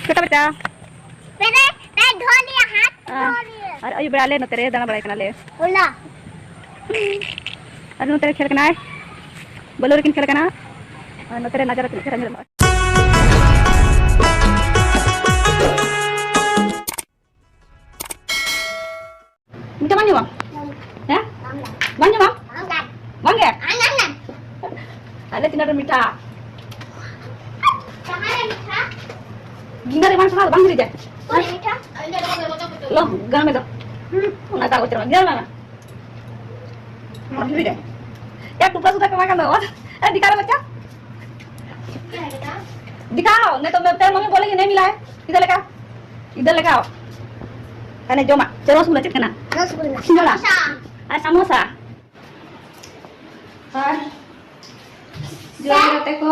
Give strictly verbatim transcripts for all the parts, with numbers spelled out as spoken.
ᱪᱷᱳᱴᱟ ᱵᱟᱪᱪᱟ᱾ ᱯᱮᱨᱮ, ᱯᱮ ᱫᱷᱚ ᱞᱤᱭᱟ ᱦᱟᱛ ᱟ, ᱫᱷᱚ ᱞᱤᱭᱟ᱾ ᱟᱨ ᱟᱹᱭᱩᱵ ᱵᱮᱲᱟ ᱟᱞᱮ ᱱᱚᱛᱮ ᱨᱮ ᱫᱟᱬᱟ ᱵᱟᱲᱟᱭ ᱠᱟᱱᱟᱞᱮ᱾ ᱦᱚᱞᱟ᱾ ᱟᱨ ᱱᱚᱛᱮ ᱨᱮ ᱠᱷᱮᱞ ᱠᱟᱱᱟᱭ, ᱵᱚᱞᱚ ᱨᱮᱠᱤᱱ ᱠᱷᱮᱞ ᱠᱟᱱᱟ᱾ ᱟᱨ ᱱᱚᱛᱮ ᱨᱮ ᱱᱟᱡᱟᱨ ᱟᱛᱮ ᱠᱷᱮᱞ ᱧᱮᱞᱚᱜᱼᱟ᱾ ᱢᱤᱴᱷᱟ ᱵᱟᱝ ᱡᱚᱢᱟ? ᱦᱮᱸ? ᱵᱟᱝ ᱡᱚᱢᱟ? ᱵᱟᱝ ᱜᱮ? ᱟᱞᱮ ᱛᱤᱱᱟᱹᱜ ᱨᱮ ᱢᱤᱴᱷᱟ? ᱜᱤᱫᱟᱹᱨ ᱮᱢᱟᱱ ᱥᱟᱦᱟ ᱵᱟᱝ ᱦᱤᱨᱤᱡᱟ᱾ ᱞᱚ, ᱜᱟᱱ ᱢᱮ ᱫᱚ᱾ ᱚᱱᱟ ᱫᱟᱜ ᱚᱪᱚᱜ ᱢᱮ᱾ ᱜᱤᱫᱟᱹᱨ ᱢᱮ᱾ ᱮ, ᱴᱩᱯᱟ ᱥᱩᱫᱷᱟ ᱠᱟᱢᱟ ᱠᱟᱱ ᱫᱚ᱾ ᱮ, ᱫᱤᱠᱷᱟ ᱨᱮ ᱵᱟᱪᱪᱟ᱾ ᱫᱤᱠᱷᱟᱣ, ᱱᱤᱛᱚᱜ ᱢᱮ, ᱛᱮ ᱢᱟᱢᱤ ᱵᱚᱞᱮ ᱜᱮ ᱱᱮ ᱢᱤᱞᱟ ᱦᱮ᱾ ᱤᱫᱷᱟᱨ ᱞᱮᱠᱟ᱾ ᱤᱫᱷᱟᱨ ᱞᱮᱠᱟ᱾ ᱦᱟᱱᱮ ᱡᱚᱢᱟᱜ᱾ ᱪᱮ ᱨᱚᱥᱜᱩᱞᱞᱟ ᱪᱮᱫ ᱠᱟᱱᱟ? ᱨᱚᱥᱜᱩᱞᱞᱟ᱾ ᱥᱤᱸᱜᱟᱲᱟ᱾ ᱥᱟᱢᱳᱥᱟ᱾ ᱟᱨ ᱥᱟᱢᱳᱥᱟ᱾ ᱟᱨ ᱡᱚᱢ ᱠᱟᱛᱮ ᱠᱚ,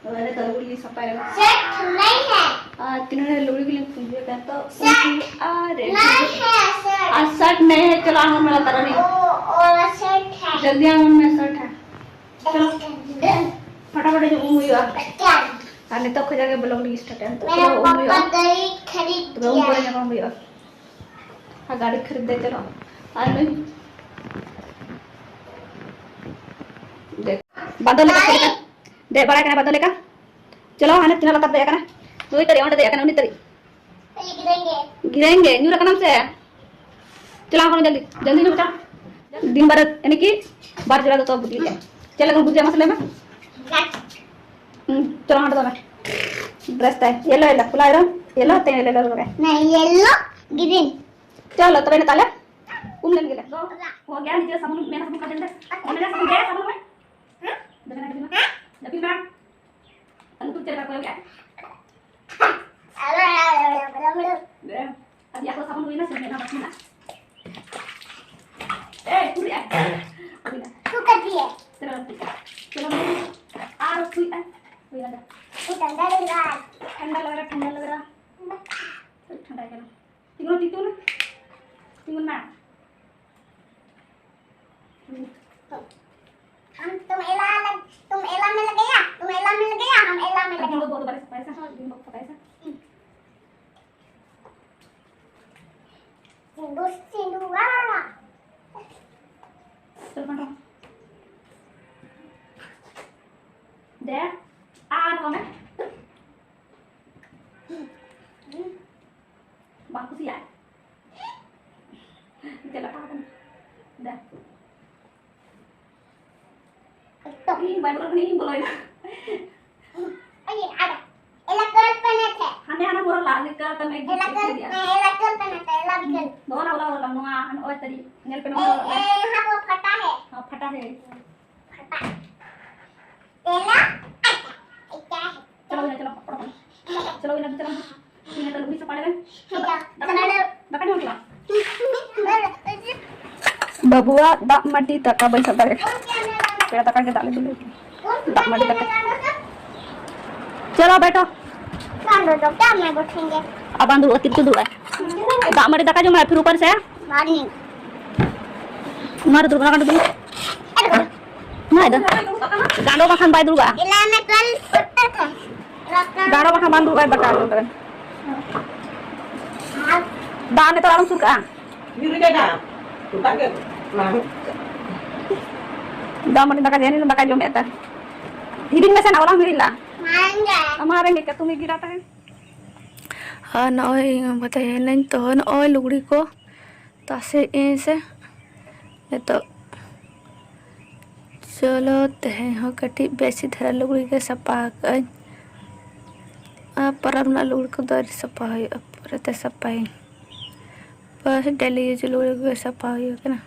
ᱱᱚᱰᱮ ᱫᱚ ᱞᱩᱜᱽᱲᱤ ᱞᱤᱧ ᱥᱟᱯᱷᱟᱭ ᱞᱟᱜᱟ᱾ ᱥᱮᱴ ᱱᱟᱦᱤ ᱦᱮ᱾ ᱟᱨ ᱛᱤᱱᱟᱹᱜ ᱨᱮ ᱞᱩᱜᱽᱲᱤ ᱠᱚᱞᱤᱧ ᱯᱩᱸᱡᱤᱭᱮᱫ ᱠᱟᱱ ᱛᱚ, ᱥᱮᱴ ᱟᱨ ᱱᱟᱦᱤ ᱦᱮ, ᱥᱮᱴ᱾ ᱟᱨ ᱥᱮᱴ ᱱᱟᱦᱤ ᱦᱮ, ᱪᱚᱞᱚ ᱟᱢ ᱢᱮᱞᱟ ᱛᱟᱨᱟ ᱨᱮ᱾ ᱳ, ᱳ, ᱥᱮᱴ ᱦᱮ᱾ ᱡᱚᱞᱫᱤ ᱟᱢ ᱢᱮ ᱥᱮᱴ ᱦᱮ᱾ ᱪᱚᱞᱚ, ᱯᱷᱟᱴᱟᱯᱷᱟᱴᱤ ᱧᱚᱜ ᱩᱢ ᱦᱩᱭᱩᱜᱼᱟ᱾ ᱟᱨ ᱱᱤᱛᱚᱜ ᱠᱷᱚᱡᱟᱜ ᱜᱮ vlog ᱞᱤᱧ startᱟ᱾ ᱱᱤᱛᱚᱜ ᱢᱮᱨᱟ ᱪᱚᱞᱚ ᱩᱢ ᱯᱟᱯᱟ ᱦᱩᱭᱩᱜᱼᱟ᱾ ᱜᱟᱹᱰᱤ ᱠᱷᱟᱨᱤᱫ ᱛᱚᱵᱮ ᱩᱢ ᱠᱤᱭᱟ᱾ ᱯᱚᱨᱮ ᱧᱟᱯᱟᱢ ᱦᱩᱭᱩᱜᱼᱟ᱾ ᱟᱨ ᱜᱟᱹᱰᱤ ᱠᱷᱟᱨᱤᱫ ᱫᱮ ᱪᱚᱞᱚ᱾ ᱟᱨ ᱱᱩᱭ ᱫᱮ, ᱵᱟᱫᱚᱞ ᱞᱮᱠᱟ ᱪᱮᱫ ᱞᱮᱠᱟ? ᱫᱮᱡ ᱵᱟᱲᱟᱭ ᱠᱟᱱᱟ ᱵᱟᱫᱚᱞ ᱞᱮᱠᱟ᱾ ᱪᱚᱞᱚ, ᱦᱟᱱᱮ ᱛᱤᱱᱟᱹᱜ ᱞᱟᱛᱟᱨ ᱫᱮᱡ ᱟᱠᱟᱱᱟ᱾ ᱱᱩᱭ ᱛᱟᱹᱨᱤ, ᱚᱸᱰᱮ ᱫᱮᱡ ᱟᱠᱟᱱᱟ ᱩᱱᱤ ᱛᱟᱹᱨᱤ᱾ ᱜᱤᱨᱮᱝᱜᱮ, ᱧᱩᱨ ᱟᱠᱟᱱᱟᱢ ᱥᱮ? ᱪᱟᱞᱟᱣ ᱠᱟᱱᱟ ᱡᱚᱞᱫᱤ, ᱡᱚᱞᱫᱤ ᱧᱚᱜ ᱪᱟᱞᱟᱣ᱾ ᱫᱤᱱ ᱵᱟᱨ ᱮᱱᱮ ᱠᱤ ᱵᱟᱨ ᱡᱚᱲᱟ ᱫᱚᱛᱚ ᱵᱩᱡᱩᱜ ᱜᱮᱭᱟ᱾ ᱪᱮᱫ ᱞᱮᱠᱟ ᱵᱩᱡᱩᱜᱼᱟ ᱢᱟᱥᱮ ᱞᱟᱹᱭ ᱢᱮ? ᱦᱩᱸ, ᱪᱚᱞᱚ ᱦᱟᱸᱰᱮ ᱫᱚ ᱢᱮ᱾ Dress ᱛᱟᱭ yellow, yellow, ᱠᱚᱞᱟ yellow, yellow ᱛᱮ yellow, yellow ᱨᱮ᱾ ᱱᱟ yellow, green᱾ ᱪᱚᱞᱚ ᱛᱚᱵᱮ ᱱᱮ ᱛᱟᱦᱞᱮ᱾ ᱩᱢ ᱞᱮᱱ ᱜᱮᱞᱮ᱾ ᱦᱚ ᱜᱮ ᱱᱤᱡᱮ ᱥᱟᱵᱚᱱ ᱢᱮ, ᱥᱟᱵᱚᱱ ᱠᱟᱛᱮ ᱫᱮ᱾ ᱚᱱᱮ ᱥᱟᱵᱚᱱ ᱫᱮ, ᱥᱟᱵᱚᱱ ᱢᱮ᱾ ᱦᱮᱸ? ᱫᱮ ᱢᱮ, ᱫᱮ ᱢᱮ᱾ ᱫᱮ ᱢᱮ᱾ ᱟᱞᱩ ᱠᱚ ᱪᱮᱫ ᱞᱮᱠᱟ ᱠᱚ ᱮᱢ ᱠᱮᱜᱼᱟ? ᱟᱨ ᱭᱟ ᱠᱚ ᱥᱟᱵᱚᱱ ᱦᱩᱭᱱᱟ ᱥᱮ ᱢᱮᱱᱟ ᱵᱟᱹᱠᱤ ᱢᱮᱱᱟᱜᱼᱟ? ᱮᱭ, ᱯᱩᱨᱤ ᱟᱭ᱾ ᱦᱩᱭᱱᱟ᱾ ᱛᱷᱩ ᱠᱟᱨ ᱫᱤᱭᱮ᱾ ᱪᱚᱞᱚ, ᱪᱚᱞᱚ᱾ ᱟᱨ ᱦᱩᱭ ᱟᱭ᱾ ᱦᱩᱭ ᱟᱭ᱾ ᱴᱷᱟᱱᱰᱟ ᱞᱟᱜ ᱨᱟᱦᱟ ᱦᱟᱭ᱾ ᱴᱷᱟᱱᱰᱟ ᱞᱟᱜ ᱨᱟᱦᱟ ᱦᱟᱭ, ᱴᱷᱟᱱᱰᱟ ᱞᱟᱜ ᱨᱟᱦᱟ ᱦᱟᱭ᱾ ᱴᱷᱟᱱᱰᱟ ᱠᱟᱱᱟ᱾ ᱛᱤᱸᱜᱩ, ᱛᱤᱸᱜᱩ ᱱᱟ᱾ ᱛᱤᱸᱜᱩ ᱱᱟ᱾ हम, तुम एला लग, तुम एला में लगे या, तुम एला में लगे या, हम एला में लगे। अभी वो बहुत बार सफाई सा, हाँ, अभी बहुत सफाई सा। हम्म। ᱫᱩᱥᱴᱤ ᱫᱩᱣᱟᱨᱟ᱾ ᱪᱚᱞᱚ ᱵᱟᱝ᱾ ᱫᱮ, ᱟᱨ ᱚᱱᱮ᱾ ᱵᱟᱝ ᱠᱩᱥᱤᱭᱟᱜ᱾ ᱪᱮᱫ ᱞᱮᱠᱟ ᱠᱟᱱᱟ? ᱫᱮ᱾ ᱤᱧ ᱵᱟᱭ ᱵᱚᱞᱚ ᱠᱟᱱᱟ, ᱤᱧ ᱵᱚᱞᱚᱭᱮᱱᱟ᱾ ᱟᱭᱮ, ᱟᱫᱟ᱾ ᱮᱞᱟ ᱠᱟᱞᱯᱚᱱᱟ ᱛᱮ᱾ ᱦᱟᱱᱮ ᱦᱟᱱᱟ ᱵᱚᱨᱚ ᱞᱟ, ᱮᱞᱟ ᱠᱟᱞᱯᱚᱱᱟ ᱛᱮ᱾ ᱮᱞᱟ ᱠᱟᱞ-, ᱦᱮᱸ, ᱮᱞᱟ ᱠᱟᱞᱯᱚᱱᱟ ᱛᱮ, ᱮᱞᱟ ᱵᱤᱠᱟᱞ᱾ ᱫᱚ ᱚᱱᱟ ᱵᱚᱞᱚ ᱵᱚᱞᱚ, ᱱᱚᱣᱟ, ᱱᱚᱜᱼᱚᱭ ᱛᱟᱹᱨᱤ᱾ ᱧᱮᱞ ᱯᱮ, ᱮ, ᱱᱚᱣᱟ ᱵᱚᱞᱚ᱾ ᱮ, ᱦᱟᱯᱚ ᱯᱷᱟᱴᱟ ᱦᱮ᱾ ᱦᱮᱸ, ᱯᱷᱟᱴᱟ ᱦᱮ᱾ ᱯᱷᱟᱴᱟ᱾ ᱮᱞᱟ, ᱟᱪᱪᱷᱟ, ᱟᱪᱪᱷᱟ ᱦᱮ᱾ ᱪᱚᱞᱚ, ᱪᱚᱞᱚ, ᱯᱟᱯᱟ᱾ ᱪᱚᱞᱚ, ᱪᱚᱞᱚ, ᱪᱚᱞᱚ᱾ ᱤᱧ ᱫᱚ ᱞᱩᱜᱽᱲᱤ ᱥᱟᱯᱷᱟ ᱞᱮᱫᱟ᱾ ᱫᱟᱠᱟ, ᱫᱟᱠᱟ ᱡᱚᱢ ᱦᱩᱭᱩᱜᱼᱟ᱾ ᱵᱟᱹᱵᱩᱣᱟᱜ ᱫᱟᱜ ᱢᱟᱹᱰᱤ ᱫᱟᱠᱟ ᱵᱟᱹᱧ ᱥᱟᱵ ᱫᱟᱲᱮᱭᱟᱜ ᱠᱟᱱᱟ᱾ ᱯᱮᱲᱟ ᱫᱟᱠᱟ ᱜᱮ ᱫᱟᱜ ᱞᱮ ᱫᱩᱞ ᱟᱠᱤᱱᱟ᱾ ᱫᱟᱜ ᱢᱟᱹᱰᱤ ᱫᱟᱠᱟ᱾ ᱪᱚᱞᱚ ᱵᱮᱴᱟ᱾ ᱟᱵᱟᱝ ᱫᱩᱲᱩᱵ, ᱛᱤᱨᱮ ᱠᱚ ᱫᱩᱲᱩᱵᱼᱟ? ᱫᱟᱜ ᱢᱟᱹᱰᱤ ᱫᱟᱠᱟ ᱡᱚᱢ ᱟᱨ ᱯᱷᱤᱨ ᱩᱯᱟᱨ ᱥᱮ? ᱢᱟᱨᱱᱤ᱾ ᱢᱟᱨ ᱫᱩᱲᱩᱵ, ᱚᱱᱟ ᱠᱟᱱ ᱫᱩᱲᱩᱵ᱾ ᱱᱚᱣᱟ ᱫᱚ ᱜᱟᱸᱰᱚ ᱵᱟᱠᱷᱟᱱ ᱵᱟᱭ ᱫᱩᱲᱩᱵᱼᱟ᱾ ᱜᱟᱸᱰᱚ ᱵᱟᱠᱷᱟᱱ ᱵᱟᱝ ᱫᱩᱲᱩᱵᱼᱟ ᱫᱟᱠᱟ ᱡᱚᱢ ᱠᱟᱛᱮ᱾ ᱫᱟᱜ ᱱᱤᱛᱚᱜ ᱟᱞᱚᱢ ᱥᱩᱨ ᱠᱟᱜᱼᱟ᱾ ᱧᱩ ᱠᱮᱫᱟ᱾ ᱚᱱᱠᱟ ᱜᱮ᱾ ᱫᱟᱜ ᱢᱟᱹᱰᱤ ᱫᱟᱠᱟ ᱡᱟᱹᱱᱤᱡ ᱫᱟᱠᱟ ᱡᱚᱢᱮᱫ ᱛᱟᱦᱮᱸ᱾ ᱦᱤᱲᱤᱧ ᱢᱮᱥᱮ ᱱᱟᱜ, ᱚᱞᱟᱢ ᱦᱤᱲᱤᱧ ᱞᱟᱜᱼᱟ᱾ ᱢᱟᱨᱟᱝ ᱜᱮ᱾ ᱟᱢᱟᱜ ᱨᱮᱸᱜᱮᱡ ᱠᱟᱛᱮ ᱜᱤᱨᱟ ᱛᱟᱦᱮᱸ᱾ ᱟᱨ ᱱᱚᱜᱼᱚᱭ ᱵᱟᱛᱟᱭᱮᱱᱟᱹᱧ ᱛᱚ, ᱱᱚᱜᱼᱚᱭ ᱞᱩᱜᱽᱲᱤ ᱠᱚ ᱛᱟᱥᱮ ᱟᱹᱧ ᱥᱮ ᱱᱤᱛᱚᱜ᱾ ᱪᱚᱞᱚ, ᱛᱮᱦᱮᱧ ᱦᱚᱸ ᱠᱟᱹᱴᱤᱡ ᱵᱮᱥᱤ ᱫᱷᱟᱨᱟ ᱞᱩᱜᱽᱲᱤ ᱜᱮ ᱥᱟᱯᱷᱟ ᱟᱠᱟᱫᱟᱹᱧ᱾ ᱟᱨ ᱯᱚᱨᱚᱵᱽ ᱨᱮᱱᱟᱜ ᱞᱩᱜᱽᱲᱤ ᱠᱚᱫᱚ ᱟᱹᱣᱨᱤ ᱥᱟᱯᱷᱟ ᱦᱩᱭᱩᱜᱼᱟ, ᱯᱚᱨᱮᱛᱮ ᱥᱟᱯᱷᱟᱭᱟᱹᱧ᱾ ᱵᱟᱥ, ᱰᱮᱞᱤ ᱤᱭᱩᱡᱽ ᱞᱩᱜᱽᱲᱤ ᱠᱚᱜᱮ ᱥᱟᱯᱷᱟ ᱦᱩᱭ ᱟᱠᱟᱱᱟ᱾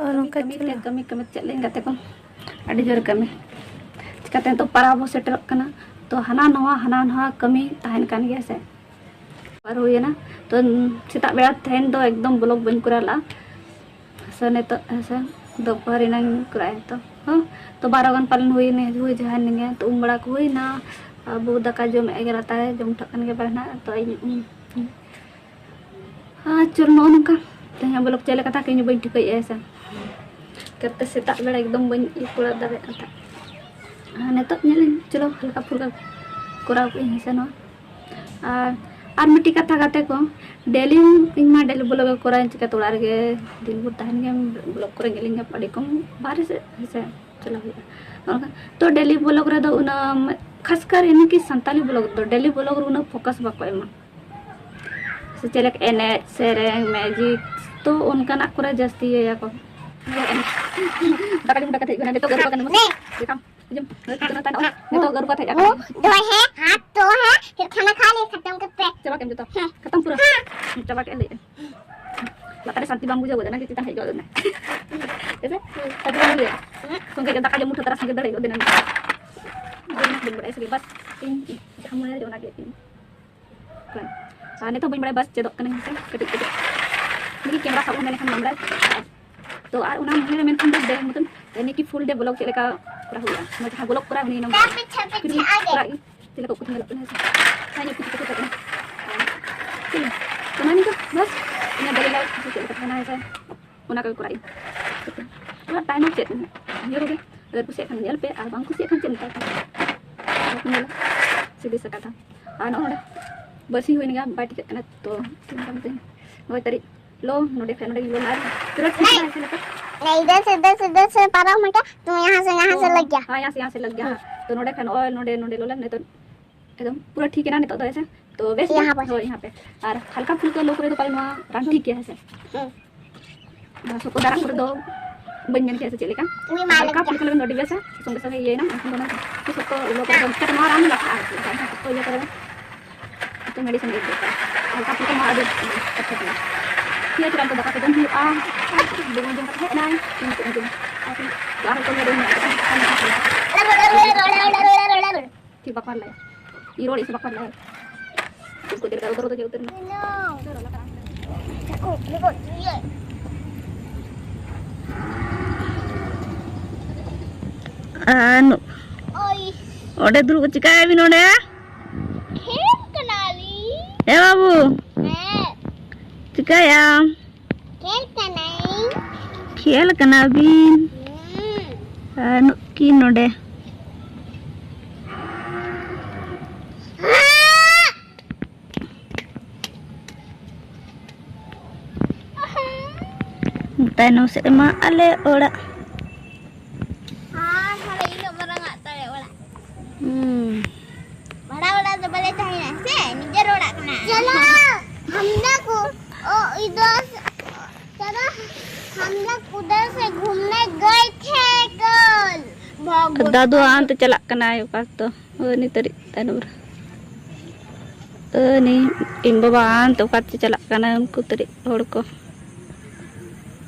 ᱟᱨ ᱱᱚᱝᱠᱟ ᱠᱟᱹᱢᱤ ᱛᱮ, ᱪᱟᱞᱟᱜ᱾ ᱠᱟᱹᱢᱤ, ᱠᱟᱹᱢᱤ ᱪᱮᱫ ᱞᱟᱹᱭᱟᱹᱧ ᱜᱟᱛᱮ ᱠᱚ, ᱟᱹᱰᱤ ᱡᱳᱨ ᱠᱟᱹᱢᱤ᱾ ᱪᱤᱠᱟᱹᱛᱮ ᱱᱤᱛᱚᱜ ᱯᱟᱨᱟᱵᱽ ᱦᱚᱸ ᱥᱮᱴᱮᱨᱚᱜ ᱠᱟᱱᱟ, ᱛᱚ ᱦᱟᱱᱟ ᱱᱚᱣᱟ, ᱦᱟᱱᱟ ᱱᱚᱣᱟ ᱠᱟᱹᱢᱤ ᱛᱟᱦᱮᱱ ᱠᱟᱱ ᱜᱮᱭᱟ ᱥᱮ᱾ ᱟᱨ ᱦᱩᱭᱮᱱᱟ, ᱛᱚ ᱥᱮᱛᱟᱜ ᱵᱮᱲᱟ ᱛᱮᱦᱮᱧ ᱫᱚ ᱮᱠᱫᱚᱢ ᱵᱞᱚᱜ ᱵᱟᱹᱧ ᱠᱚᱨᱟᱣ ᱞᱮᱫᱼᱟ᱾ ᱥᱮ ᱱᱤᱛᱚᱜ, ᱦᱮᱸ ᱥᱮ, ᱫᱩᱯᱦᱚᱨ ᱮᱱᱟᱝ ᱠᱚᱨᱟᱣ ᱛᱚ, ᱦᱚᱸ, ᱛᱚ ᱵᱟᱨᱚ ᱜᱟᱱ ᱯᱟᱞᱮᱱ ᱦᱩᱭᱮᱱᱟ, ᱦᱩᱭ ᱡᱟᱦᱟᱸᱭᱮᱱ ᱜᱮᱭᱟ᱾ ᱛᱚ ᱩᱢ ᱵᱟᱲᱟ ᱠᱚ ᱦᱩᱭᱱᱟ, ᱟᱵᱚ ᱫᱟᱠᱟ ᱡᱚᱢᱮᱫ ᱜᱮ ᱞᱟᱛᱟᱨ ᱨᱮ, ᱡᱚᱢ ᱴᱷᱟᱜ ᱠᱟᱱ ᱜᱮ ᱵᱟᱭ ᱱᱟᱜ, ᱛᱚ ᱤᱧ ᱩᱢ, ᱟᱨ ᱪᱚᱞ, ᱱᱚᱜᱼᱚ ᱱᱚᱝᱠᱟ ᱛᱮᱦᱮᱧᱟᱜ ᱵᱞᱚᱜ ᱪᱮᱫ ᱞᱮᱠᱟ ᱛᱟᱦᱮᱸ ᱠᱟᱱᱟ ᱤᱧ ᱦᱚᱸ ᱵᱟᱹᱧ ᱴᱷᱤᱠᱟᱹᱭᱮᱫᱼᱟ, ᱦᱮᱸ ᱥᱮ᱾ ᱠᱟᱛᱮ ᱥᱮᱛᱟᱜ ᱵᱮᱲᱟ ᱮᱠᱫᱚᱢ ᱵᱟᱹᱧ ᱤᱭᱟᱹ ᱠᱚᱨᱟᱣ ᱫᱟᱲᱮᱭᱟᱜ ᱠᱟᱱ ᱛᱟᱦᱮᱸᱫ᱾ ᱟᱨ ᱱᱤᱛᱚᱜ ᱧᱮᱞᱟᱹᱧ, ᱪᱚᱞᱚ ᱦᱟᱞᱠᱟ ᱯᱷᱩᱞᱠᱟ ᱠᱚᱨᱟᱣ ᱠᱟᱜ ᱟᱹᱧ, ᱦᱮᱸ ᱥᱮ, ᱱᱚᱣᱟ᱾ ᱟᱨ ᱟᱨ ᱢᱤᱫᱴᱤᱡ ᱠᱟᱛᱷᱟ ᱜᱟᱛᱮ ᱠᱚ, ᱰᱮᱞᱤ ᱤᱧ ᱢᱟ ᱰᱮᱞᱤ ᱵᱞᱚᱜ ᱠᱚᱨᱟᱣ ᱤᱧ, ᱪᱤᱠᱟᱹᱛᱮ ᱚᱲᱟᱜ ᱨᱮᱜᱮ ᱫᱤᱱ ᱵᱷᱳᱨ ᱛᱟᱦᱮᱱ ᱜᱮᱭᱟᱢ, ᱵᱞᱚᱜ ᱠᱚᱨᱮ ᱧᱮᱞᱤᱧ ᱜᱮᱭᱟ, ᱟᱹᱰᱤ ᱠᱚᱢ ᱵᱟᱦᱨᱮ ᱥᱮᱫ ᱦᱮᱸᱥᱮ ᱪᱟᱞᱟᱣ ᱦᱩᱭᱩᱜᱼᱟ᱾ ᱚᱱᱠᱟ ᱛᱚ ᱰᱮᱞᱤ ᱵᱞᱚᱜ ᱨᱮᱫᱚ ᱩᱱᱟᱹᱜ, ᱠᱷᱟᱥ ᱠᱟᱨ ᱤᱱᱟᱹ ᱠᱤ ᱥᱟᱱᱛᱟᱞᱤ ᱵᱞᱚᱜ ᱫᱚ ᱰᱮᱞᱤ ᱵᱞᱚᱜ ᱨᱮ ᱩᱱᱟᱹᱜ ᱯᱷᱳᱠᱟᱥ ᱵᱟᱠᱚ ᱮᱢᱟ᱾ ᱥᱮ ᱪᱮᱫ ᱞᱮᱠᱟ ᱮᱱᱮᱡ ᱥᱮᱨᱮᱧ, ᱢᱮᱡᱤᱠ, ᱛᱚ ᱚᱱᱠᱟᱱᱟᱜ ᱠᱚᱨᱮ ᱡᱟᱹᱥᱛᱤ ᱤᱭᱟᱹᱭᱟᱠᱚ᱾ ᱫᱟᱠᱟ ᱡᱚᱢ ᱠᱟᱛᱮ ᱦᱮᱡ ᱠᱟᱱᱟ, ᱱᱤᱛᱚᱜ ᱜᱟᱹᱨᱩ ᱠᱟᱱᱟ᱾ ᱱᱤᱛᱚᱜ ᱜᱟᱹᱨᱩ ᱠᱟᱛᱮ ᱦᱮᱡ ᱟᱠᱟᱱᱟ᱾ मुंह धोए हैं, हाथ धोए हैं, फिर खाना खा लिए, खत्म करते हैं। ᱪᱟᱵᱟ ᱠᱮᱫ ᱡᱚᱛᱚ? ᱦᱮᱸ᱾ ᱠᱷᱟᱛᱚᱢ ᱯᱩᱨᱟᱹ? ᱦᱮᱸ᱾ ᱪᱟᱵᱟ ᱠᱮᱫ ᱞᱮ᱾ ᱞᱟᱛᱟᱨ ᱨᱮ ᱥᱟᱱᱛᱤ ᱵᱟᱝ ᱵᱩᱡᱷᱟᱹᱣ ᱜᱚᱫ ᱮᱱᱟ, ᱡᱮ ᱪᱮᱛᱟᱱ ᱦᱮᱡ ᱜᱚᱫ ᱮᱱᱟ᱾ ᱦᱮᱸᱥᱮ? ᱥᱟᱱᱛᱤ ᱵᱟᱝ ᱵᱩᱡᱷᱟᱹᱜᱼᱟ᱾ ᱥᱚᱸᱜᱮ ᱜᱮ ᱫᱟᱠᱟ ᱡᱚᱢ ᱩᱴᱷᱟᱹ ᱛᱚᱨᱟ ᱥᱚᱸᱜᱮ ᱫᱟᱹᱲ ᱦᱮᱡ ᱜᱚᱫ ᱮᱱᱟ᱾ ᱵᱟᱹᱧ ᱵᱟᱲᱟᱭᱟ ᱥᱟᱹᱨᱤ, ᱵᱟᱥ ᱤᱧ ᱡᱟᱦᱟᱸ ᱢᱚᱱᱮ ᱞᱮᱫᱟ ᱚᱱᱟ ᱜᱮ ᱤᱧ ᱟᱨ ᱱᱤᱛᱚᱜ ᱵᱟᱹᱧ ᱵᱟᱲᱟᱭᱟ, ᱵᱟᱥ ᱪᱮᱫᱚᱜ ᱠᱟᱹᱱᱟᱹᱧ ᱦᱮᱸᱥᱮ, ᱠᱟᱹᱴᱤᱡ ᱠᱟᱹᱴᱤᱡ᱾ ᱱᱤᱭᱟᱹ ᱠᱮᱢᱮᱨᱟ ᱥᱟᱵ ᱦᱚᱸ ᱢᱮᱱᱠᱷᱟᱱ ᱵᱟᱢ ᱵᱟᱲᱟᱭ᱾ ᱛᱚ ᱟᱨ ᱚᱱᱟ ᱢᱚᱱᱮ ᱨᱮ ᱢᱮᱱᱠᱷᱟᱱ ᱫᱚ ᱰᱮ-, ᱢᱚᱛᱞᱚᱵ ᱱᱤᱭᱟᱹ ᱠᱤ ᱯᱷᱩᱞ ᱰᱮ ᱵᱞᱚᱜ ᱪᱮᱫ ᱞᱮᱠᱟ ᱠᱚᱨᱟᱣ ᱦᱩᱭᱩᱜᱼᱟ, ᱢᱟᱱᱮ ᱡᱟᱦᱟᱸ ᱵᱞᱚᱜ ᱠᱚᱨᱟᱣ ᱩᱱᱤ ᱱᱚᱝᱠᱟ ᱯᱤᱪᱷᱮ, ᱯᱤᱪᱷᱮ ᱯᱷᱨᱤ ᱟᱜᱮ᱾ ᱠᱚᱨᱟᱣ ᱤᱧ, ᱪᱮᱫ ᱞᱮᱠᱟ ᱩᱠᱩ ᱧᱮᱞᱚᱜ ᱠᱟᱱᱟ ᱦᱮᱸᱥᱮ᱾ ᱦᱮᱸ, ᱤᱧᱟᱹᱜ ᱠᱩᱪᱤ ᱠᱩᱪᱤ ᱠᱟᱱᱟ᱾ ᱴᱷᱤᱠ ᱜᱮᱭᱟ᱾ ᱛᱚ ᱱᱚᱜᱼᱚᱭ ᱱᱤᱝᱠᱟᱹ ᱵᱟᱥ ᱤᱧᱟᱹᱜ ᱰᱮᱞᱤ ᱞᱟᱭᱤᱯᱷ ᱪᱮᱫ ᱞᱮᱠᱟ ᱛᱟᱦᱮᱱᱟ ᱦᱮᱸᱥᱮ, ᱚᱱᱟ ᱠᱚᱜᱮ ᱠᱚᱨᱟᱣ ᱤᱧ᱾ ᱚᱱᱟ ᱴᱟᱭᱤᱢ ᱦᱚᱸ ᱪᱮᱫ ᱤᱭᱟᱹ ᱠᱚᱜᱮ, ᱟᱫᱚ ᱠᱩᱥᱤᱭᱟᱜ ᱠᱷᱟᱱ ᱧᱮᱞ ᱯᱮ, ᱟᱨ ᱵᱟᱝ ᱠᱩᱥᱤᱭᱟᱜ ᱠᱷᱟᱱ ᱪᱮᱫ ᱮᱢ ᱢᱮᱛᱟᱭ ᱠᱟᱱᱟ? ᱧᱮᱞᱟ, ᱥᱤᱫᱷᱤ ᱥᱟᱠᱟᱛᱟ᱾ ᱟᱨ ᱱᱚᱜᱼᱚᱭ ᱱᱚᱰᱮ ᱵᱟᱹᱥᱤ ᱦᱩᱭ ᱞᱮᱱᱟ, ᱵᱟᱭ ᱴᱷᱤᱠᱟᱹᱜ ᱠᱟᱱᱟ, ᱛᱚ ᱪᱮᱫ ᱞᱮᱠᱟ ᱢᱮᱛᱟᱹᱧ, ᱱᱚᱜᱼᱚᱭ ᱛᱟᱹᱨᱤᱡ ᱞᱚ, ᱱᱚᱰᱮ ᱠᱷᱟᱱ ᱱᱚᱰᱮ ᱜᱮ ᱞᱚ ᱞᱟᱜᱼᱟ᱾ ᱯᱩᱨᱟᱹ ᱴᱷᱤᱠ ᱠᱟᱱᱟ, ᱮᱥᱮ ᱞᱮᱠᱟ᱾ नहीं, इधर से, इधर से, इधर से पारा हमारा, तो यहाँ से, यहाँ से लग गया। हाँ, यहाँ से, यहाँ से लग गया, हाँ। तो नोडे खान और नोडे, नोडे लोला, नहीं तो एकदम पूरा ठीक है ना, नहीं तो ऐसे, तो वैसे यहाँ पर। हाँ, यहाँ पे। और हल्का फुल्का लोग रे तो पाले वहाँ रंग ठीक है, ऐसे। हम्म। ᱱᱚᱣᱟ ᱥᱚᱠᱚ ᱫᱟᱨᱟᱜ ᱠᱚᱨᱮ ᱫᱚ ᱵᱟᱹᱧ ᱢᱮᱱ ᱠᱮᱭᱟ ᱥᱮ ᱪᱮᱫ ᱞᱮᱠᱟ᱾ ᱩᱭ ᱢᱟ ᱦᱟᱞᱠᱟ ᱞᱟᱹᱜᱤᱫ ᱯᱷᱩᱞᱠᱟ ᱞᱟᱹᱜᱤᱫ ᱟᱹᱰᱤ ᱵᱮᱥᱟ, ᱥᱚᱸᱜᱮ ᱥᱚᱸᱜᱮ ᱤᱭᱟᱹᱭᱮᱱᱟ, ᱮᱱᱠᱷᱟᱱ ᱫᱚ ᱚᱱᱟ ᱥᱚᱠᱛᱚ ᱥᱚᱠᱛᱚ ᱤᱭᱟᱹ ᱠᱚᱨᱮ ᱫᱚ ᱥᱚᱠᱛᱚ ᱢᱮᱰᱤᱥᱤᱱ ᱜᱮ ᱫᱚᱨᱠᱟᱨ᱾ ᱦᱟᱞᱠᱟ ᱯᱷᱩᱞᱠᱟ ᱢᱟ ᱟᱹᱰᱤ ᱠᱟᱛᱷᱟ ᱠᱟᱱᱟ᱾ ᱴᱷᱤᱠ ᱟᱪᱷᱮ, ᱨᱟᱱ ᱠᱚ ᱫᱟᱠᱟ ᱠᱚ ᱡᱚᱢ ᱦᱩᱭᱩᱜᱼᱟ, ᱵᱩᱞᱩᱝ ᱡᱚᱢ ᱠᱟᱛᱮ ᱦᱮᱡ ᱮᱱᱟᱭ, ᱤᱧ ᱪᱮᱫ ᱤᱧ ᱡᱚᱢᱟ? ᱟᱨ ᱠᱚ ᱟᱨᱦᱚᱸ ᱠᱚ ᱧᱮᱞ ᱧᱚᱜ ᱠᱟᱛᱮ ᱴᱷᱤᱠ ᱵᱟᱠᱚ ᱞᱟᱹᱭᱟ᱾ ᱤᱧ ᱨᱚᱲ ᱤᱧ ᱥᱮ ᱵᱟᱠᱚ ᱞᱟᱹᱭᱟ᱾ ᱩᱱᱠᱩ ᱪᱮᱫ ᱞᱮᱠᱟ ᱩᱛᱟᱹᱨ ᱫᱚ ᱪᱮᱫ ᱩᱛᱟᱹᱨ ᱮᱱᱟ? ᱟᱨ ᱱᱩ-, ᱚᱸᱰᱮ ᱫᱩᱲᱩᱵ ᱪᱤᱠᱟᱹᱭ ᱵᱤᱱ ᱚᱸᱰᱮ? ᱠᱷᱮᱞ ᱠᱟᱱᱟᱞᱤᱧ᱾ ᱮ ᱵᱟᱹᱵᱩ, ᱦᱮᱸ᱾ ᱪᱤᱠᱟᱹᱭᱟᱢ? ᱠᱷᱮᱞ ᱠᱟᱱᱟᱹᱧ᱾ ᱠᱷᱮᱞ ᱠᱟᱱᱟ ᱵᱤᱱ? ᱦᱩᱸ᱾ ᱟᱨ ᱱᱩᱠᱤᱱ ᱱᱚᱰᱮ᱾ ᱛᱟᱭᱱᱚᱢ ᱥᱮᱫ ᱨᱮᱢᱟ ᱟᱞᱮ ᱚᱲᱟᱜ᱾ ᱟᱨ ᱦᱟᱱᱮ ᱤᱱᱟᱹᱜ ᱢᱟᱨᱟᱝ ᱟᱜ ᱛᱟᱞᱮ ᱚᱲᱟᱜ᱾ ᱦᱩᱸ᱾ ᱵᱷᱟᱲᱟ ᱚᱲᱟᱜ ᱫᱚ ᱵᱟᱞᱮ ᱛᱟᱦᱮᱱᱟ ᱥᱮ, ᱱᱤᱡᱮᱨ ᱚᱲᱟᱜ ᱠᱟᱱᱟ᱾ चलो, हम लोग को, ओ, इधर से, चलो, हम लोग उधर से घूमने गए थे कल। बहुत ᱫᱟᱫᱩ ᱟᱱᱛᱮ ᱪᱟᱞᱟᱜ ᱠᱟᱱᱟᱭ ᱚᱠᱟ ᱛᱮ? ᱦᱳᱭ, ᱩᱱᱤ ᱛᱟᱹᱨᱤᱡ ᱛᱟᱭᱱᱚᱢ ᱨᱮ᱾ ᱦᱳᱭ, ᱩᱱᱤ ᱤᱧ ᱵᱟᱵᱟ ᱟᱱᱛᱮ ᱚᱠᱟ ᱛᱮ ᱪᱟᱞᱟᱜ ᱠᱟᱱᱟᱭ, ᱩᱱᱠᱩ ᱛᱟᱹᱨᱤᱡ ᱦᱚᱲ ᱠᱚ᱾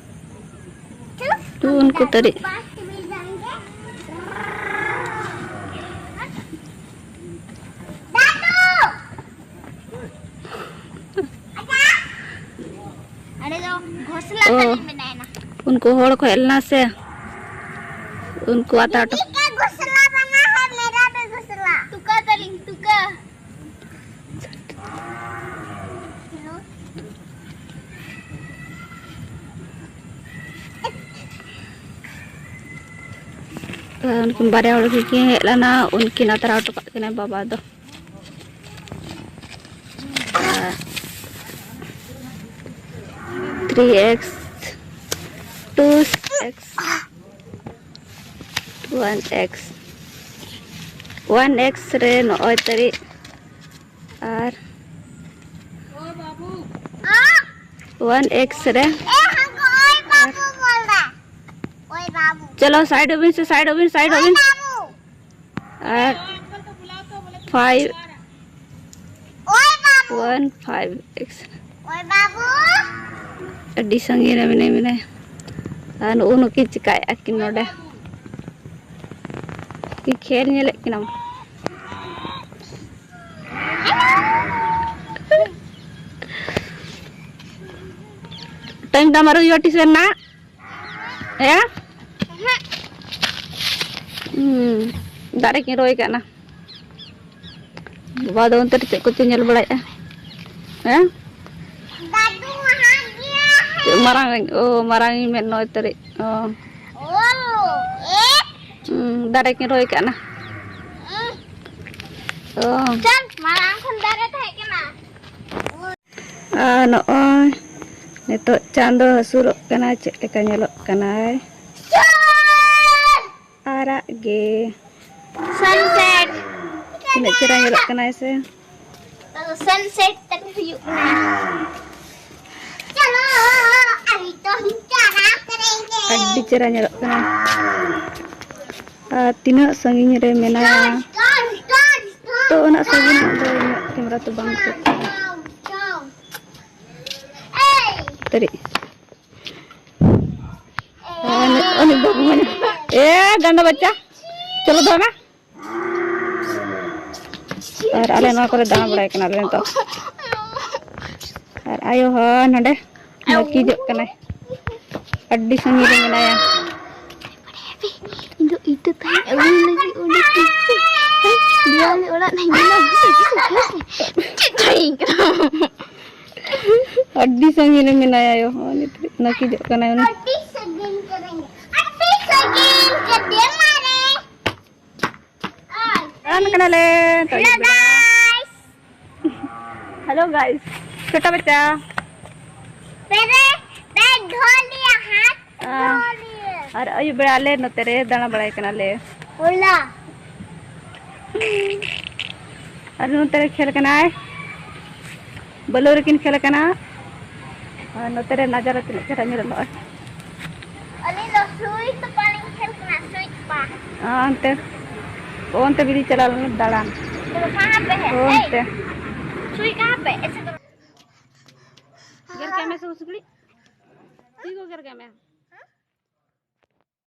ᱩᱱᱠᱩ ᱛᱟᱹᱨᱤᱡ᱾ ᱟᱞᱮ ᱫᱚ ᱜᱷᱚᱥᱞᱟ ᱚ᱾ ᱛᱟᱞᱮ ᱢᱮᱱᱟᱭᱱᱟ᱾ ᱩᱱᱠᱩ ᱦᱚᱲ ᱠᱚ ᱦᱮᱡ ᱞᱮᱱᱟ ᱥᱮ? ᱩᱱᱠᱩ ᱟᱛᱟ ᱴᱚ- ᱫᱤᱫᱤ ᱠᱟ ᱜᱷᱚᱥᱞᱟ ᱵᱟᱱᱟ ᱦᱟᱭ, ᱢᱮᱨᱟ ᱵᱷᱤ ᱜᱷᱚᱥᱞᱟ᱾ ᱛᱩᱠᱟ ᱛᱟᱞᱤᱧ, ᱛᱩᱠᱟ᱾ ᱩᱱᱠᱤᱱ ᱵᱟᱨᱭᱟ ᱦᱚᱲ ᱜᱮᱠᱤᱱ ᱦᱮᱡ ᱞᱮᱱᱟ, ᱩᱱᱠᱤᱱ ᱟᱛᱨᱟ ᱦᱚᱴᱚ ᱠᱟᱜ ᱠᱤᱱᱟᱭ ᱵᱟᱵᱟ ᱫᱚ᱾ Three X, two X, one X, one X ᱨᱮ ᱱᱚᱜᱼᱚᱭ ᱛᱟᱹᱨᱤᱡ ᱟᱨ ᱚᱣᱟᱱ ᱮᱠᱥ ᱨᱮ ᱪᱚᱞᱚ, ᱥᱟᱭᱤᱰᱚᱜ ᱵᱤᱱ ᱥᱮ, ᱥᱟᱭᱤᱰᱚᱜ ᱵᱤᱱ, ᱥᱟᱭᱤᱰᱚᱜ ᱵᱤᱱ᱾ ᱟᱨ ᱯᱷᱟᱭᱤᱵᱷ, ᱚᱣᱟᱱ ᱯᱷᱟᱭᱤᱵᱷ ᱮᱠᱥ᱾ ᱟᱹᱰᱤ ᱥᱟᱺᱜᱤᱧ ᱨᱮ ᱢᱮᱱᱟᱭ, ᱢᱮᱱᱟᱭ᱾ ᱟᱨ ᱱᱩᱜᱼᱩ ᱱᱩᱠᱤᱱ ᱪᱤᱠᱟᱹᱭᱮᱫᱼᱟ ᱠᱤᱱ ᱱᱚᱰᱮ? ᱠᱤ ᱠᱷᱮᱞ ᱧᱮᱞᱮᱫ ᱠᱤᱱᱟᱢ? ᱴᱟᱭᱤᱢ ᱛᱟᱢ ᱟᱨ ᱦᱩᱭᱩᱜᱼᱟ ᱴᱤᱭᱩᱥᱚᱱ ᱨᱮᱱᱟᱜ? ᱦᱮᱸ? ᱦᱩᱸ, ᱫᱟᱨᱮ ᱠᱤᱱ ᱨᱚᱦᱚᱭ ᱠᱟᱜ ᱱᱟ᱾ ᱵᱟᱵᱟ ᱫᱚ ᱚᱱᱛᱮ ᱨᱮ ᱪᱮᱫ ᱠᱚᱪᱚ ᱧᱮᱞ ᱵᱟᱲᱟᱭᱮᱫᱼᱟ᱾ ᱦᱮᱸ? ᱪᱮᱫ ᱢᱟᱨᱟᱝ ᱟᱹᱧ? ᱚ, ᱢᱟᱨᱟᱝ ᱤᱧ ᱢᱮᱱ ᱱᱚᱜᱼᱚᱭ ᱛᱟᱹᱨᱤᱡ᱾ ᱚ᱾ ᱦᱩᱸ, ᱫᱟᱨᱮ ᱠᱤᱱ ᱨᱚᱦᱚᱭ ᱠᱟᱜ ᱱᱟ᱾ ᱚ᱾ ᱪᱚᱞ, ᱢᱟᱨᱟᱝ ᱠᱷᱚᱱ ᱫᱟᱨᱮ ᱛᱟᱦᱮᱸ ᱠᱟᱱᱟ᱾ ᱟᱨ ᱱᱚᱜᱼᱚᱭ ᱱᱤᱛᱚᱜ ᱪᱟᱸᱫᱚ ᱦᱟᱹᱥᱩᱨᱚᱜ ᱠᱟᱱᱟ, ᱪᱮᱫ ᱞᱮᱠᱟ ᱧᱮᱞᱚᱜ ᱠᱟᱱᱟᱭ? ᱟᱨᱟᱜ ᱜᱮ᱾ Sunset. ᱛᱤᱱᱟᱹᱜ ᱪᱮᱦᱨᱟ ᱧᱮᱞᱚᱜ ᱠᱟᱱᱟᱭ ᱥᱮ? ᱛᱚ sunset ᱛᱟᱞᱮ ᱦᱩᱭᱩᱜ ᱠᱟᱱᱟ. ᱪᱚᱞᱚ, ᱟᱵᱷᱤ ᱛᱚ ᱦᱟᱢ ᱪᱟᱞᱟᱣ ᱠᱟᱨᱮᱸᱜᱮ. ᱟᱹᱰᱤ ᱪᱮᱦᱨᱟ ᱧᱮᱞᱚᱜ ᱠᱟᱱᱟ᱾ ᱟᱨ ᱛᱤᱱᱟᱹᱜ ᱥᱟᱺᱜᱤᱧ ᱨᱮ ᱢᱮᱱᱟᱭᱟ, ᱛᱚ ᱩᱱᱟᱹᱜ ᱥᱟᱺᱜᱤᱧ ᱫᱚ ᱤᱧᱟᱹᱜ ᱠᱮᱢᱮᱨᱟ ᱛᱮ ᱵᱟᱝ ᱴᱷᱤᱠ ᱠᱟᱱᱟ᱾ ᱛᱟᱹᱨᱤ᱾ ᱩᱱᱤ ᱵᱟᱹᱵᱩ ᱢᱟᱱᱮ, ᱮ ᱜᱟᱱᱰᱟ ᱵᱟᱪᱪᱟ, ᱪᱚᱞᱚ ᱫᱚᱱᱟ᱾ ᱟᱨ ᱟᱞᱮ ᱱᱚᱣᱟ ᱠᱚᱨᱮ ᱫᱟᱬᱟ ᱵᱟᱲᱟᱭ ᱠᱟᱱᱟᱞᱮ ᱱᱤᱛᱚᱜ᱾ ᱟᱨ ᱟᱭᱳ ᱦᱚᱸ ᱱᱚᱰᱮ ᱱᱟᱹᱠᱤᱡᱚᱜ ᱠᱟᱱᱟᱭ, ᱟᱹᱰᱤ ᱥᱟᱺᱜᱤᱧ ᱨᱮ ᱢᱮᱱᱟᱭᱟ᱾ ᱤᱧ ᱫᱚ ᱤᱴᱟᱹ ᱛᱟᱦᱮᱸ ᱟᱹᱜᱩᱭ ᱞᱟᱹᱜᱤᱫ ᱚᱸᱰᱮ ᱫᱮᱣᱟᱞ ᱚᱲᱟᱜ ᱱᱟᱹᱧ ᱢᱮᱱᱟ᱾ ᱪᱮᱫ ᱪᱟᱹᱭ ᱠᱟᱱᱟ? ᱟᱹᱰᱤ ᱥᱟᱺᱜᱤᱧ ᱨᱮ ᱢᱮᱱᱟᱭᱟ ᱟᱭᱳ ᱦᱚᱸ, ᱱᱤᱛ ᱱᱟᱹᱠᱤᱡᱚᱜ ᱠᱟᱱᱟᱭ ᱩᱱᱤ᱾ ᱟᱹᱰᱤ ᱥᱟᱺᱜᱤᱧ ᱠᱟᱹᱫᱤᱧ, ᱟᱹᱰᱤ ᱥᱟᱺᱜᱤᱧ ᱠᱟᱹᱫᱤᱧ ᱢᱟᱨᱮ. ᱫᱟᱬᱟᱱ ᱠᱟᱱᱟᱞᱮ ᱛᱚ, ᱟᱹᱭᱩᱵ ᱵᱮᱲᱟ᱾ Hello guys, ᱪᱷᱳᱴᱟ ᱵᱟᱪᱪᱟ᱾ ᱯᱮᱨᱮ ᱯᱮ ᱰᱷᱳᱞᱤᱭᱟ ᱦᱟᱛ ᱟᱨ ᱟᱹᱭᱩᱵ ᱵᱮᱲᱟ ᱟᱞᱮ ᱱᱚᱛᱮ ᱨᱮ ᱫᱟᱬᱟ ᱵᱟᱲᱟᱭ ᱠᱟᱱᱟᱞᱮ᱾ ᱦᱚᱞᱟ. ᱟᱨ ᱱᱚᱛᱮ ᱨᱮ ᱠᱷᱮᱞ ᱠᱟᱱᱟᱭ, ᱵᱟᱹᱞᱩ ᱨᱮᱠᱤᱱ ᱠᱷᱮᱞ ᱠᱟᱱᱟ᱾ ᱟᱨ ᱱᱚᱛᱮ ᱨᱮ ᱱᱟᱡᱟᱨᱟ ᱛᱤᱱᱟᱹᱜ ᱪᱮᱦᱨᱟ ᱧᱮᱞᱚᱜ ᱱᱚᱜᱼᱚᱭ᱾ ᱟᱹᱞᱤᱧ ᱫᱚ ᱥᱩᱭ ᱛᱚᱯᱟ ᱞᱤᱧ ᱠᱷᱮᱞ ᱠᱟᱱᱟ, ᱥᱩᱭ ᱛᱚᱯᱟ. ᱚᱱᱛᱮ, ᱚᱱᱛᱮ ᱵᱤᱞᱤ ᱪᱟᱞᱟᱣ ᱞᱮᱱᱟ ᱫᱟᱬᱟᱱ᱾ ᱠᱟᱦᱟᱸ ᱯᱮ ᱦᱮ? ᱚᱱᱛᱮ᱾ ᱥᱩᱭ ᱠᱟᱦᱟᱸ ᱯᱮ? ᱮᱥᱮ ᱠᱟᱨᱳ. ᱜᱮᱨ ᱠᱟᱜ ᱢᱮ ᱥᱮ ᱩᱥᱩᱠᱲᱤ᱾ ᱛᱤ ᱠᱚ ᱜᱮᱨ ᱠᱟᱜ ᱢᱮ᱾